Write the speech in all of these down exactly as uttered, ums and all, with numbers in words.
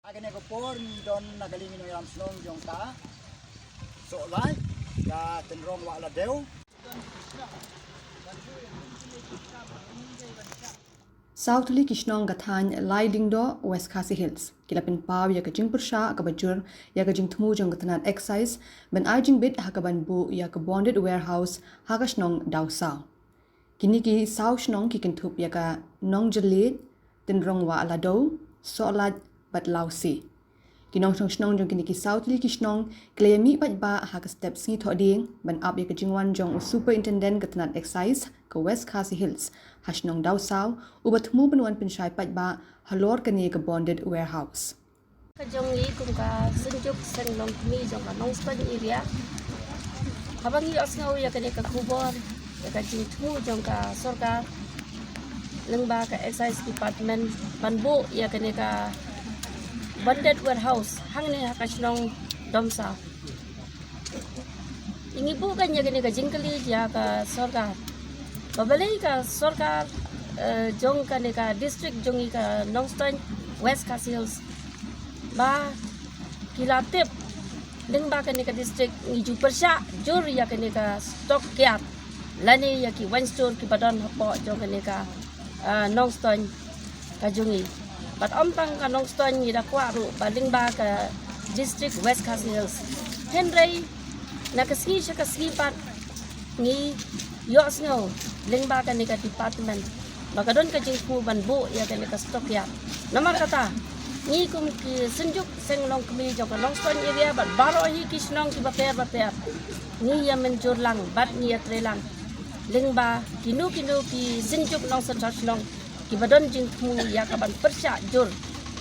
Kane ka por ngi don na ka liang nongïalam shnong jong ka Sohlait, ka Tynrong Wah Ladew. Saw tylli ki shnong ka thaiñ Lai Lyngdoh, West Khasi Hills, ki la pynpaw ïa ka jingpyrshah kaba jur ïa ka jingthmu jong ka tnat excise ban ai jingbit ha kaban buh ïa ka bonded warehouse ha ka shnong Dawsaw. Kine ki saw shnong ki kynthup ïa ka Nongjyllieid, Tynrong Wah Ladew, Sohlait bad Lawsi. Ki nongshong shnong jong kine ki saw tylli ki shnong ki la ïamih paidbah ha ka step sngi Thohdieng ban ap ïa ka jingwan jong u Superintendent ka tnat excise ka West Khasi Hills ha shnong Dawsaw, uba thmu ban wan pynshai paidbah halor kane ka bonded warehouse. Ka jong ngi kum ka Synjuk Seng Longkmie jong ka Nongstoiñ area, haba ngi ïohsngew ïa kane ka khubor ïa ka jingthmu jong ka sorkar lyngba ka excise department ban buh ïa kane ka bonded warehouse hangne ha ka shnong Dawsaw. Ngi buh kan ïa kane ka jingkylli ïa ka sorkar, ba balei ka sorkar, eh, jong kane ka district jong ngi ka Nongstoiñ, West Khasi Hills, ba ki la tip lyngba kane ka district ngi ju pyrshah jur ïa kane ka stock yard lane ïa ki wine store kiba don hapoh jong kane ka, ah, Nongstoiñ ka jong ngi. Bad ym tang ka Nongstoiñ, ngi da kwah ruh ba lyngba ka district West Khasi Hills. Hynrei na ka sngi sha ka sngi pat ngi ïohsngew lyngba kane ka department ba ka don ka jingthmu ban buh ïa kane ka stock yard. Namar kata, ngi kum ki Synjuk Seng Longkmie jong ka Nongstoiñ area bad baroh hi ki shnong kiba pher ba pher, ngi ïa mynjur lang bad ngi ïa trei lang lyngba kino kino ki Synjuk Nongsynshar Shnong kiba don jingthmu ïa kaban pyrshah jur,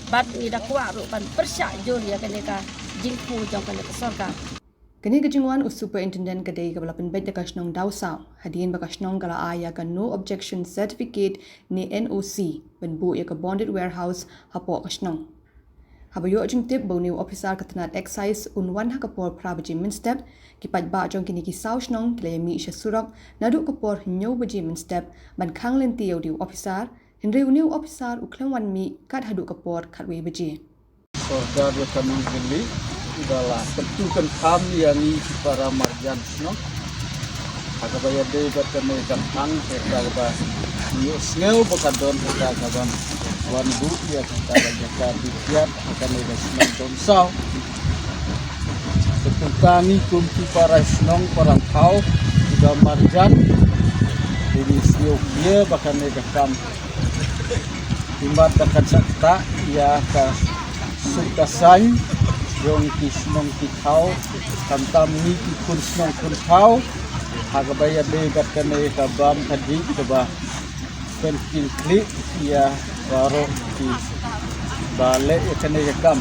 bad ngi da kwah ruh ban pyrshah jur ïa kane ka jingthmu jong kane ka sorkar. Kane ka jingwan u Superintendent ka dei kaba la pynbeit da ka shnong Dawsaw hadien ba ka shnong ka la ai ïa ka no objection certificate ne N O C ban buh ïa ka bonded warehouse hapoh ka shnong. Haba ïoh jingtip ba une u ophisar ka tnat excise un wan ha ka por phra baje mynstep, ki paidbah jong kine ki saw shnong ki la ïamih sha surok naduh ka por hynñiew baje mynstep ban khang lynti ïa une u ophisar, hynrei une u ophisar u khlem wan mih kat haduh ka por khatwei baje. Sorkar jong ka Nongstoiñ Valley ka la kyntu kyntham ïa ngi ki para marjan shnong ha kaba ïadei bad kane ka thang, kata kaba ngi ïohsngew ba ka don kata kaban wan buh ïa kata ka jaka dih kiad ha kane ka shnong Dawsaw. Te kumta ngi kum ki para shnong para thaw, ki para marjan, te ngi sngew ïa ba kane ka kam imat ba kan sa ktah ïa ka suk ka saiñ jong ki shnong ki thaw, khamtam ngi ki khun shnong khun thaw, ha kaba ïadei bad kane ka bam ka dih kaba pynkhih ïa baroh kiba leh ïa kane ka kam.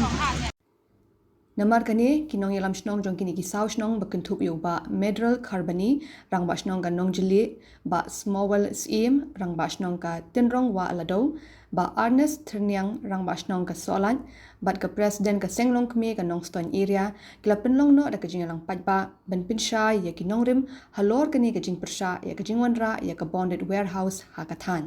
Namar kane, ki nongïalam shnong jong kine ki saw shnong ba kynthup ïa u Bah Medral Kharbani, Rangbah Shnong ka Nongjyllieid, Bah Smowell Syiem, Rangbah Shnong ka Tynrong Wah Ladew, Bah Ernest Thyrniang, Rangbah Shnong ka Sohlait, bad ka President ka Seng Longkmie ka Nongstoiñ area, ki la pynlong noh da ka jingïalang paidbah ban pynshai ïa ki nongrim halor kane ka jingpyrshah ïa ka jingwanrah ïa ka bonded warehouse ha ka thaiñ.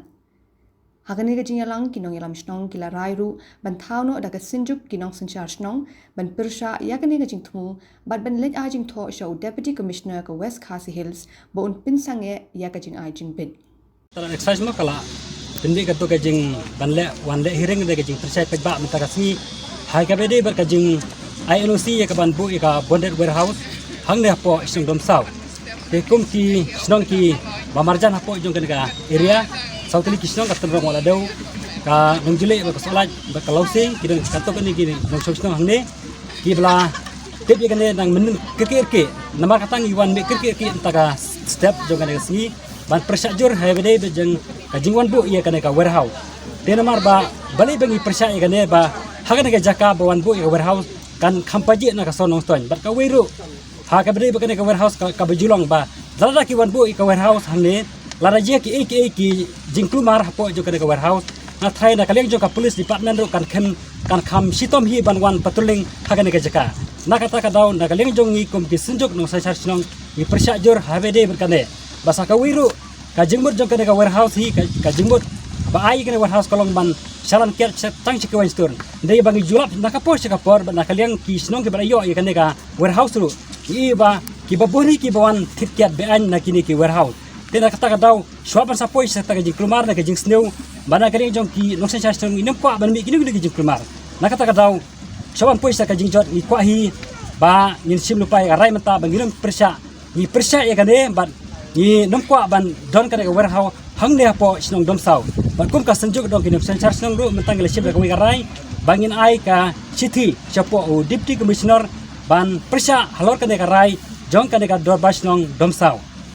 Ha kane ka jingïalang, ki nongïalam shnong ki la rai ruh ban thaw noh da ka Synjuk ki Nongsynshar Shnong ban pyrshah ïa kane ka jingthmu bad ban leit ai jingthoh sha u Deputy Commissioner ka West Khasi Hills ba un pynsangeh ïa ka jingai jingbit. Tara excise mo ka la pyndih kato ka jing ban leh wan leh hearing da ka jingpyrshah paidbah mynta ka sngi ha kaba ïadei bad ka jingai N O C ïa kaban buh ïa ka bonded warehouse hangne hapoh shnong Dawsaw. Te kum ki shnong kiba marjan hapoh jong kane ka area, saw tylli ki shnong, ka Tynrong Wah Ladew, ka Nongjyllieid, bad ka Sohlait, bad ka Lawsi, ki don katto katne ki nongshong shnong hangne, kiba la tip ïa kane nang mynnin kyrkieh kyrkieh. Namar kata ngi wan mih kyrkieh kyrkieh mynta ka step jong kane ka sngi ban pyrshah jur ha kaba ïadei bad jong ka jingwan buh ïa kane ka warehouse. Te namar ba balei ba ngi pyrshah ïa kane, ba ha kane ka jaka ba wan buh ïa ka warehouse kan kham pajih na ka shnong Nongstoiñ bad kawei ruh ha kaba ïadei bad kane ka warehouse ka, kaba ju long, ba lada ki wan buh ïa ka warehouse hangne, lada jia kiei kiei ki jingkulmar hapoh jong kane ka warehouse, nga tharai na ka liang jong ka police department ruh kan kham, kan kham shitom hi ban wan patrolling ha kane ka jaka. Na kata ka daw, na ka liang jong ngi kum ki Synjuk Nongsynshar Shnong, ngi pyrshah jur ha kaba ïadei bad kane, ba sa kawei ruh ka jingmut jong kane ka warehouse hi ka, ka jingmut ba ai ïa kane warehouse ka long ban shalan kiad sha tang sha ki wine store. Dei ba ngi ju lap na ka por sha ka por bad na ka liang ki shnong kiba la ïoh ïa kane ka warehouse ruh, ngi i ba kiba bun hi kiba wan thied kiad be-aiñ na kine ki warehouse. Te na kata ka daw shuwa ban sa poi sha kata ka jingkulmar ne ka jingsniew, ba na ka liang jong ki nongsynshar shnong ngim kwah ban mih kine kine ki jingkulmar. Na kata ka daw shuwa ban poi sha ka jingjot, ngi kwah hi ba ngin shim lypa ïa ka rai mynta ba ngin ym pyrshah, ngi pyrshah ïa kane bad ngim kwah ban don kane ka warehouse hangne hapoh shnong Domsaw. Bad kum ka synjuk jong ki nongsynshar shnong ruh mynta ngi la shim da kawei ka rai ba ngin ai ka shithi shapoh u Deputy Commissioner ban pyrshah halor kane ka rai jong kane ka dorbar shnong Domsaw.